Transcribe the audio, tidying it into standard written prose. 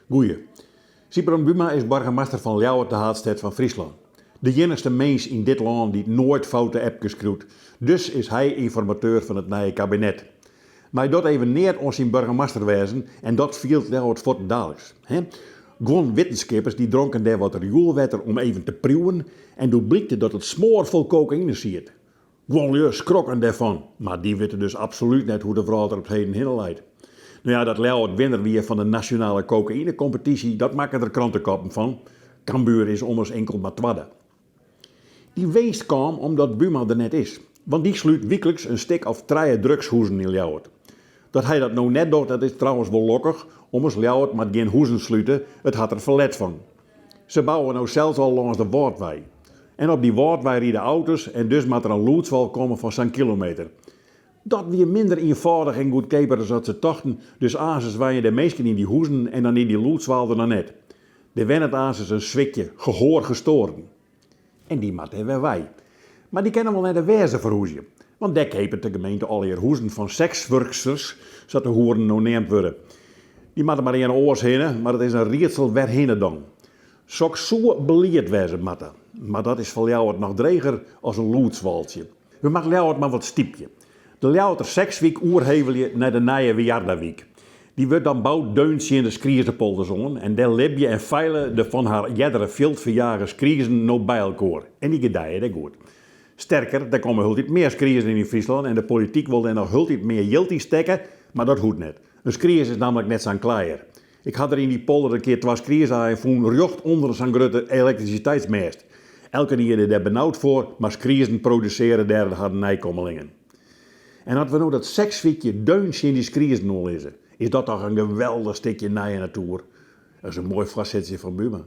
Goeie. Sybrand Buma is boargemaster fan Ljouwert, de haadstêd fan Fryslân. De iennichste mins yn dit lân dy't noait foute appkes skriuwt. Dus is hy ynformateur fan it nije kabinet. Mar hy docht even neat oan syn boargemaster-wêzen en dat fielt Ljouwert fuortendaliks. Hè? Guon wittenskippers dy dronken dêr wat rioelwetter om even te priuwen en doe blykte dat it smoarfol kokaïne siet. Guon lju skrokken dêrfan, mar dy witte dus absolút net hoe't de wrâld der op 't heden hinne leit. No ja, dat Ljouwert winner wie fan de nasjonale kokaïnekompetysje, dat makke der krantekoppen fan. Cambuur is ommers inkeld mar twadde. Dy winst kaam omdat Buma der net is, want dy slút wykliks in stik of trije drugshûzen yn Ljouwert. Dat hy dat no net docht, dat is trouwens wol lokkich, ommers Ljouwert moat gjin huzen slute, it hat der ferlet fan. Se bouwe no sels al lâns de Wâldwei. En op dy Wâldwei ride auto's en dus moat der in lûdswal komme fan sa'n kilometer. Dat wie minder ienfâldich en goedkeaper as dat se tochten, dus aansens wenje de minsken yn dy huzen en dan is dy lûdswal der noch net. Der wennet aansens in swikje gehoorgestoorden. En dy moat dêr wer wei. Mar dy kinne wol nei de Weaze ferhûzje. Want dêr keapet de gemeente allegear huzen fan sekswurksters, sa't de hoeren no neamd wurde. Dy moatte mar earne oars hinne, mar it is in riedsel wêrhinne dan. Soks soe belied wêze moatte, mar dat is foar Ljouwert noch dreger as in lûdswaltsje. We moatte Ljouwert mar wat stypje. De Ljouwerter sekswyk oerhevelje nei de nije Wiardawyk. Dy wurdt dan boud deun tsjin de skriezepolders oan en dêr libje en feile de fan har eardere fjild ferjage skriezen no by elkoar en dy gedije dêr goed. Sterker, der komme hieltyd mear skriezen yn Fryslân en de polityk wol dêr noch hieltyd mear jild yn stekke, mar dat hoecht net. In skries is nammentlik net sa'n kleier. Ik ha der yn dy polder in kear twa skriesaaien fûn rjocht ûnder sa'n grutte elektrisiteitsmêst. Elkenien is dêr benaud foar, mar skriezen produsearje dêr harren neikommelingen. En as we no dat sekswykje deun tsjin dy skriezen oanlizze, is dat toch in geweldich stikje nije natoer. Dat is in moai foarsetsje fan Buma.